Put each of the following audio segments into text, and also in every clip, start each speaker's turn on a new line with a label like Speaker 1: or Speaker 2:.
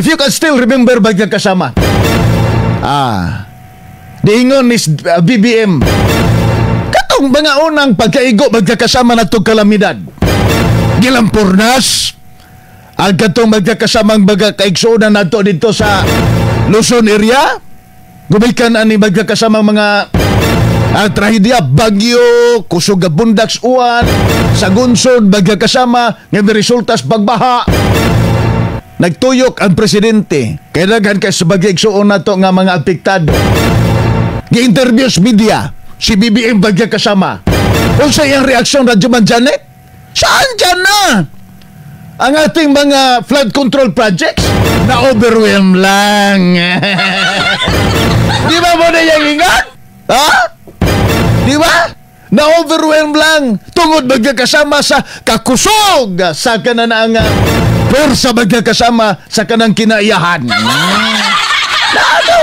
Speaker 1: If you can still remember, magkakasama. Diingon ni BBM. Katong mga unang pagkaigo, magkakasama, na kalamidad. Gilampurnas ang katong magkakasamang mga kaigsuonan nato dito sa Luzon area. Gumikan ani magkakasamang mga trahedya, bagyo, kusog nga bundak uwan, sa gunsod, magkakasama, nga resulta sa pagbaha. Nagtuyok ang presidente. Kay daghan kay sa bagay igsuon nato nga mga apektado. Gi-interview sa media si BBM, magkakasama. Unsa iyang reaksyon, Radyo Man Janet? Saan dyan na? Ang ating mga flood control projects na overwhelm lang. Di ba mo na yung ingat? Ha? Di ba? Na-overwhelm lang tungod magkakasama sa kakusog sa kanang pwersa, magkakasama, sa kanang kinaiyahan. Na, no,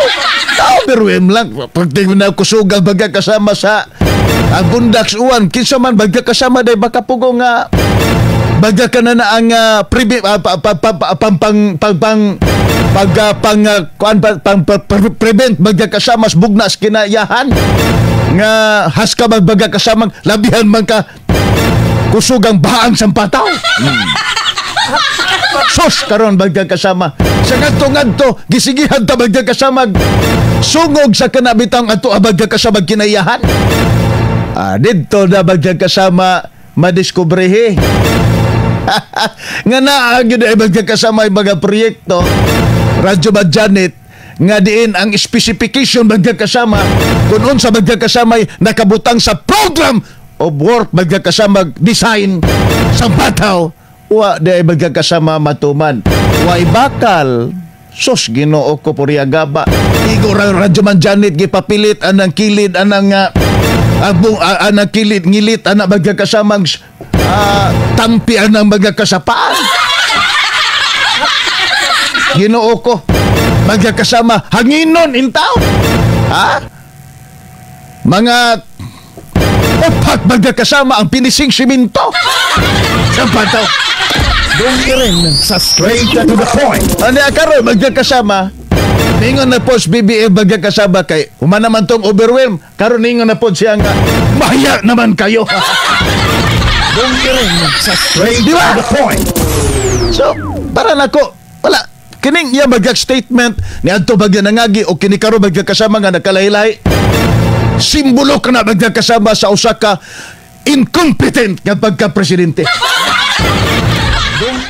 Speaker 1: na-overwhelm lang. Pag na kusog ang magkakasama sa ang bundaks uwan, kinsa man magkakasama day baka pugo nga baga ka na na ang pa, pa, pa, pa, pang pang pang pang pag pang kuan pa, pang prevent magkakasama sa bugnas kinaiyahan nga haska magbaga kasamang labihan man ka kusog ang baang sampataw. Sus, karon, magkakasama, sa ngadto ngadto gisigihan ta, magkakasama, sungog sa kanabitang ato ang magkakasama kinaiyahan. Didto na, magkakasama, madiskubrehe nga naa gyud ay magkakasama ay mga proyekto, Radyo ba Janet, nga diin ang specification, magkakasama, kung unsa, magkakasama, ay nakabutang sa program of work, magkakasama, design sa bataw, wa di ay magkakasama matuman, way bakal. Sus, Ginoo ko, puriagaba. Igo ra, Radyo Man Janet, gipapilit anang kilid anang anang kilid ngilit ana, magkakasamang tampi anang magkakasapaan. Ginoo ko, magkakasama, hanginon in town. Ha? Mga upat, magkakasama, ang pinising simento. Sa bataw.
Speaker 2: Dunggirin sa Straight to the Point.
Speaker 1: Ano karon, magkakasama? Ningon na po si BBM, magkakasama, kay human naman tong overwhelm. Karon ningon na po siya nga, "Mahiya naman kayo."
Speaker 2: Dunggirin sa Straight
Speaker 1: Di ba?
Speaker 2: to the Point.
Speaker 1: So, para nako, wala. Kining iya magag statement ni adto bagya nangagi o kini karon, magkakasama, nga nakalahi-lahi. Simbolo ka na, magkakasama, sa usa ka incompetent nga pagka-presidente.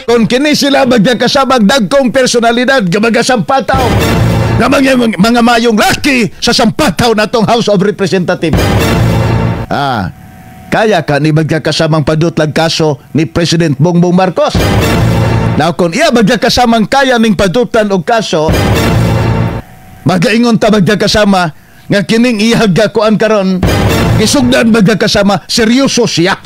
Speaker 1: Kung kini sila, magkakasama, dagkong personalidad nga mga sampataw nga mga mayong laki sa sampataw natong House of Representatives. Kaya ka ni magkakasamang padutlag kaso ni President Bongbong Marcos? Now, kung iya magkakasamang kaya ning padutan og kaso, magaingon ta, magkakasama, nga kining iyang gakuan karon, gisugdan, magkakasama, seryoso siya.